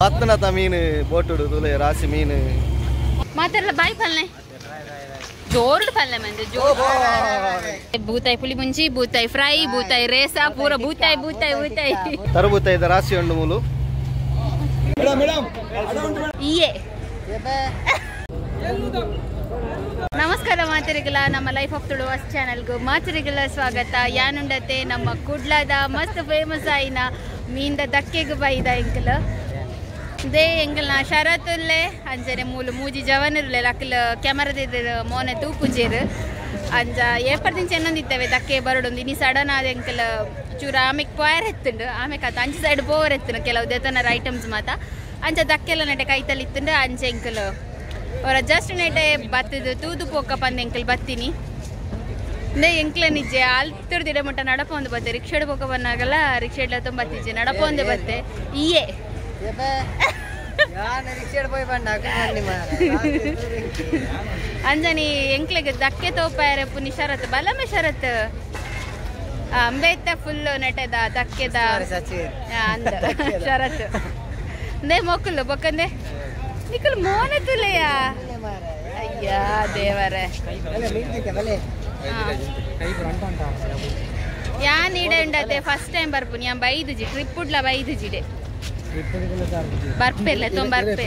ಬತ್ತನತ ಮೀನು ಬೋಟುಡು ತುಲೆ ರಾಸಿ ಮೀನು ಮಾತಾಡಲ್ಲ ಬಾಯ್ ಫಲ್ನೆ ಜೋರುಡು ಫಲ್ನೆ ಮಂದೆ ಜೋರು ಬೂತಾಯಿ ಪುಳಿ ಮುಂಚಿ ಬೂತಾಯಿ ಫ್ರೈ ಬೂತಾಯಿ ರೇಸಾ ಪೂರ ಬೂತಾಯಿ ಬೂತಾಯಿ ಬೂತಾಯಿ ತರಬೂತಾಯಿದ ರಾಸಿ ಉಂಡು ಮೂಲು ಇಯೇ. ನಮಸ್ಕಾರ ಮಾತರಿಗಳ, ನಮ್ಮ ಲೈಫ್ ಆಫ್ ತುಳುವಾಸ್ ಚಾನಲ್ಗೂ ಮಾತರಿಗಳ ಸ್ವಾಗತ. ಯಾನುಂಡತೆ ನಮ್ಮ ಕುಡ್ಲದ ಮಸ್ತ್ ಫೇಮಸ್ ಆಯಿನ ಮೀನ್ದ ದಕ್ಕೆಗೆ ಬೈದ ಎಂಕಲ್ they ಎಂಕಲ್ನ ಶರತ್ತುಲ್ಲೆ ಅಂಜನೆ ಮೂಲು ಮೂಜಿ ಜವನಿರ್ಲೆ ಅಕ್ಕಲ ಕ್ಯಾಮರಾದ ಮೋನೆ ತೂಪುಜೇರು ಅಂಜ ಏಪರ್ದಿನ ಚೆನ್ನೊಂದಿತ್ತವೆ ದಕ್ಕೆ ಬರಡೊಂದು ಇನಿ ಸಡನ್ ಆದ ಎಂಕಲ್ ಚೂರು ಆಮೆಕ್ ಪೋಯರ್ ಎತ್ತುಂಡು ಆಮೆಕ್ ಆತ ಅಂಚೆ ಸೈಡ್ ಪೋವರ್ ಎತ್ತುಂಡು ಕೆಲವು ದೇತನರ ಐಟಮ್ಸ್ ಮಾತ ಅಂಚ ದಕ್ಕೆಲ್ಲ ನೆಟೆ ಕೈತಲ್ಲಿ ಇತ್ತುಂಡು ಅಂಚೆ ಎಂಕಲ್ ಅವರ ಜಸ್ಟ್ ನೆಟೆ ಬತ್ತದು ತೂದು ಪೋಕ ಪಂದ ಎಂಕಲ್ ಬತ್ತೀನಿ ಅಂದೆ ಎಂಕ್ಲ ನಿಜೆ ಅಲ್ತಿರ್ದಿಡೆ ಮುಟ್ಟ ನಡಪ ಒಂದು ಬತ್ತೆ ರಿಕ್ಷೆಡ್ ಪೋಕ ಬಂದಾಗಲ್ಲ ರಿಕ್ಷೆಡ್ಲ ತುಂಬ ಬತ್ತಿಜ್ಜೆ ನಡಪ ಒಂದೇ ಬತ್ತೆ ಇಯೇ ಅಂಜನಿ ಎಂಕ್ಲೆಗೆ ದಕ್ಕೆ ತೋಪಾಯರೆ ಪುನಿ ಶರತ್ ಬಲಮೆ ಶರತ್ ಅಂಬೇತ ಫುಲ್ ನೆಟೆದ ದಕ್ಕೆದ ಅಂದ ಶರತ್ ಅಂದೆ ಮೊಕ್ಕಲು ಬೊಕ್ಕಂದೆ ನಿಕಲ್ ಮೋನ ತುಲೆಯ ಅಯ್ಯ ದೇವರೇ ಯಾನ್ ಈಡೆ ಉಂಡತೆ ಫಸ್ಟ್ ಟೈಮ್ ಬರ್ಪುನಿ ಯಾನ್ ಬೈದುಜಿ ಟ್ರಿಪ್ ಉಡ್ಲ ಬೈದುಜಿಡೆ ಬರ್ಪೆಲ್ಲ ತುಂಬ ಬರ್ಪೆ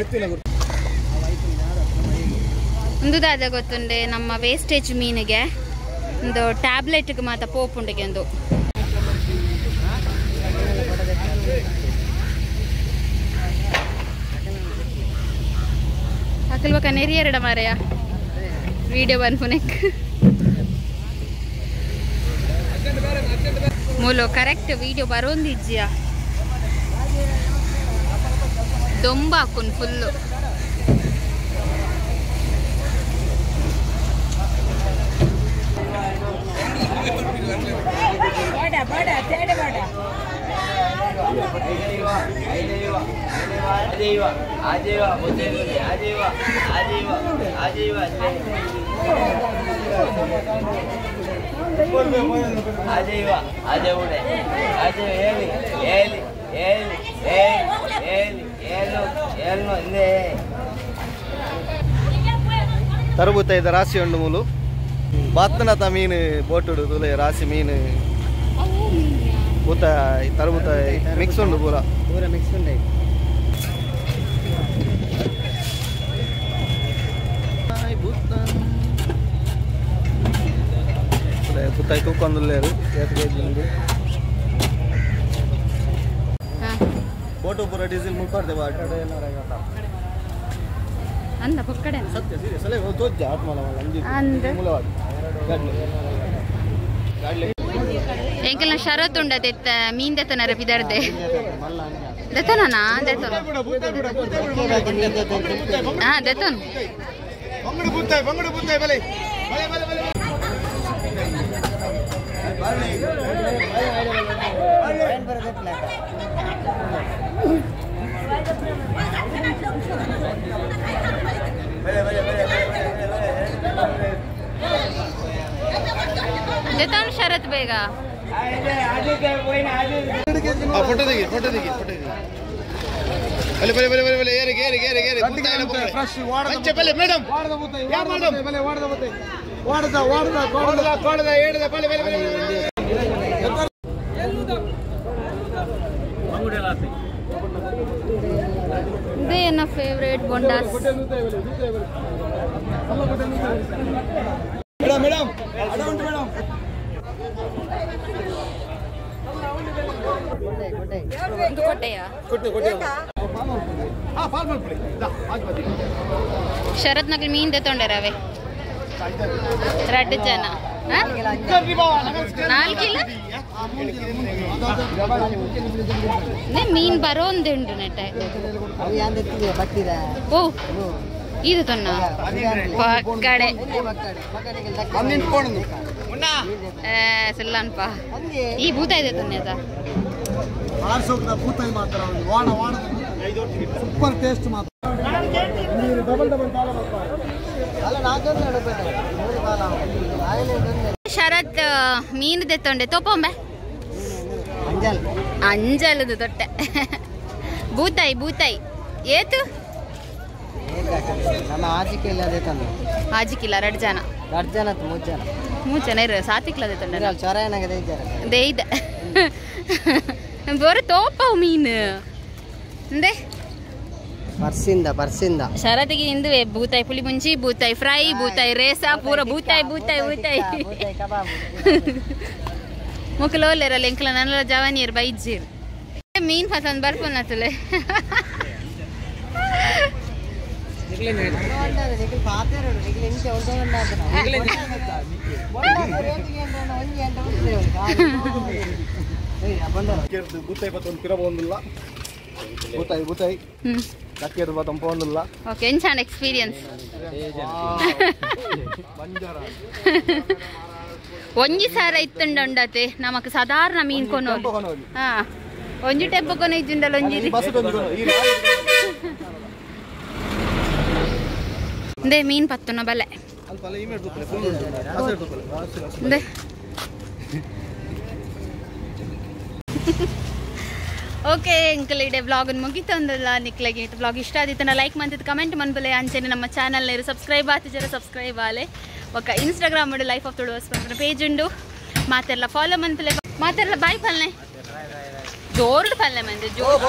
ಒಂದು ಗೊತ್ತುಂಡೆ ನಮ್ಮ ವೇಸ್ಟೇಜ್ ಮೀನಿಗೆ ಒಂದು ಟ್ಯಾಬ್ಲೆಟ್ಗೆ ಮಾತ್ರ ಪೋಪುಂಡಿಗೆ ಒಂದು ಅಕಲ್ಬಕ ನೆರಿಯರಡ ಮಾರಯ್ಯ ವಿಡಿಯೋ ಬನ್ಪುನೆಕ್ ಮೂಲು ಕರೆಕ್ಟ್ ವಿಡಿಯೋ ಬರೋಂದಿಜ್ಜಿಯ ದೊಂಬ ಹಾಕೊಂಡು ಫುಲ್ಲು ತರಬೂತಾಯಿದ ರಾಸಿ ಉಂಡು ಮೂಲು ಬತ್ತನತ ಮೀನು ಬೋಟುಡು ತುಲೆ ರಾಸಿ ಮೀನು ಬೂತಾಯಿ ತರಬೂತಾಯಿ ಮಿಕ್ಸ್ ಉಂಡು ಪೂರ ಪೂರ ಮಿಕ್ಸ್ ಉಂಡು. ಬೂತಾಯಿ ತೂಕೊಂದುಲ್ಲೇರು ಏತ್ ಕೆಜಿ ಉಂಡು ಬೋಟು ಪೂರ ಡೀಸೆಲ್ ಮುಟ್ಪಾಡ್ದೆ ಅಂದ ಪಕ್ಕಡೆ ಸತ್ಯ ಸೀರಿಯಸ್ ಅಲ್ಲೇ ತೋಜ್ಜ ಆತ್ಮಲ ಅಂಜಿ ಅಂದ ಎಂಕಲ್ನ ಶರತ್ ಉಂಡತೆ ಮೀನ್ ದೆತ್ತನರ ಬಿದರ್ದೆ ದೆತ್ತನ ದೆತ್ತನ ಹಾ ದೆತ್ತನ ದೆತ್ತನ ಶರತ್ ಬೇಗ फोटो देखिए फोटो देखिए फोटो देखिए बले बले बले बले बले एरे एरे एरे एरे फ्रेश वाडद बले मैडम या मैडम बले वाडद बते वाडद वाडद वाडद वाडद एडद बले बले बले ಇದೇ ನನ್ನ favourite bondas. Madam madam ಅಡೌಂಟ್ madam ಒಂದು ಕೊಟ್ಟೆಯ ಶರತ್ ನಗಲ್ ಮೀನ್ ತಗೊಂಡರವೆ ಎರಡು ಜನ ನಾಲ್ಕಿಲ್ಲ ಮೀನ್ ಬರೋಂದುಂಡು ನೆಟ್ಟೆ ಓ ಇದು ತೊನ್ನ ಪಕ್ಕಡೆ ಸುಲ್ಲನ್ಪ ಈ ಭೂತ ಇದೆ ತೊನ್ನೆದ ಸೂಪರ್ ಟೇಸ್ಟ್ ಮಾತ್ರ ಶರತ್ ಮೀನು ತೆತ್ತೊಂಡೆ ತೋಪೊಂಬೆ ಅಂಜಲದು ತೊಟ್ಟೆ ಬೂತಾಯಿ ಬೂತಾಯಿ ಏತು ನಮ್ಮ ಆಜಿಕಿಲ್ಲ ಅದೇ ತಂದು ಆಜಿಕಿಲ್ಲ 2 ಜನ 2 ಜನ 3 ಜನ 3 ಜನ ಇರು ಸಾತಿಕ್ಲ ಅದೇ ತಂಡ ಚೊರ ಏನಾಗಿದೆ they ಇದೆ ಬೋರ ತೋಪವು ಮೀನು ಅಂದೆ ಪರ್ಸಿಂದ ಪರ್ಸಿಂದ ಶರದಿಗೆ ಇಂದುವೆ ಬೂತಾಯಿ ಪುಳಿ ಮುಂಚಿ ಬೂತಾಯಿ ಫ್ರೈ ಬೂತಾಯಿ ರೇಸ ಪೂರ ಬೂತಾಯಿ ಬೂತಾಯಿ ಬೂತಾಯಿ ಮುಕ್ಕಲೋಲೆರಲ್ಲ ಎಂಕಲ ನನ್ನಲ ಜವಾನಿಯರ್ ಬೈಜ್ಜಿರ್ ಮೀನ್ ಫಸನ್ ಬರ್ಪೊನ್ನತುಲೆ ಬೂತಾಯಿ ಪತ್ತೊಂದು ಪಿರ ಪೋಂದಿಲ್ಲ ಬೂತಾಯಿ ಬೂತಾಯಿ ಲಕ್ಕೇರು ಪತ್ತೊಂದು ಪೋಂದಿಲ್ಲ. ಓಕೆ ಎಂಚಾಂಡ್ ಎಕ್ಸ್ಪೀರಿಯನ್ಸ್ ಒಂಜಿ ಸಾರ ಇತ್ತುಂಡತೆ ನಮಕ್ ಸಾಧಾರಣ ಮೀನ್ ಕೊನೋ ಹಾ ಒಂಜಿ ಟೆಂಪೋ ಕೊನ ಇಜ್ಜುಂಡಲ ಒಂಜಿ ಇಂದೆ ಮೀನ್ ಪತ್ತುನ ಬಲೆ ಇಂದೆ ಓಕೆ ಅಂಕಲ್ ಇಡೆ ಬ್ಲಾಗ್ ಮುಗಿತಂದಲ್ಲ ನಿಕ್ಲಗೆ ಬ್ಲಾಗ್ ಇಷ್ಟ ಆದಿತ್ತನ ಲೈಕ್ ಮಂತಿದ್ದು ಕಮೆಂಟ್ ಮನ್ಬಲೆ ಅಂಚೆನೆ ನಮ್ಮ ಚಾನಲ್ ನೇರು ಸಬ್ಸ್ಕ್ರೈಬ್ ಆತಿಜರ ಸಬ್ಸ್ಕ್ರೈಬ್ ಆಲೆ ಒಕ್ಕ ಇನ್ಸ್ಟಾಗ್ರಾಮ್ ಉಂಡು ಲೈಫ್ ಆಫ್ ತುಳುವಸ್ ಪನ್ಪಿನ ಪೇಜ್ ಉಂಡು ಮಾತೆಲ್ಲ ಫಾಲೋ ಮಂತಲೆ ಮಾತೆಲ್ಲ ಬಾಯ್ ಫಲ್ನೆ ಜೋರು ಫಲ್ನೆ ಮಂದೆ ಜೋರು.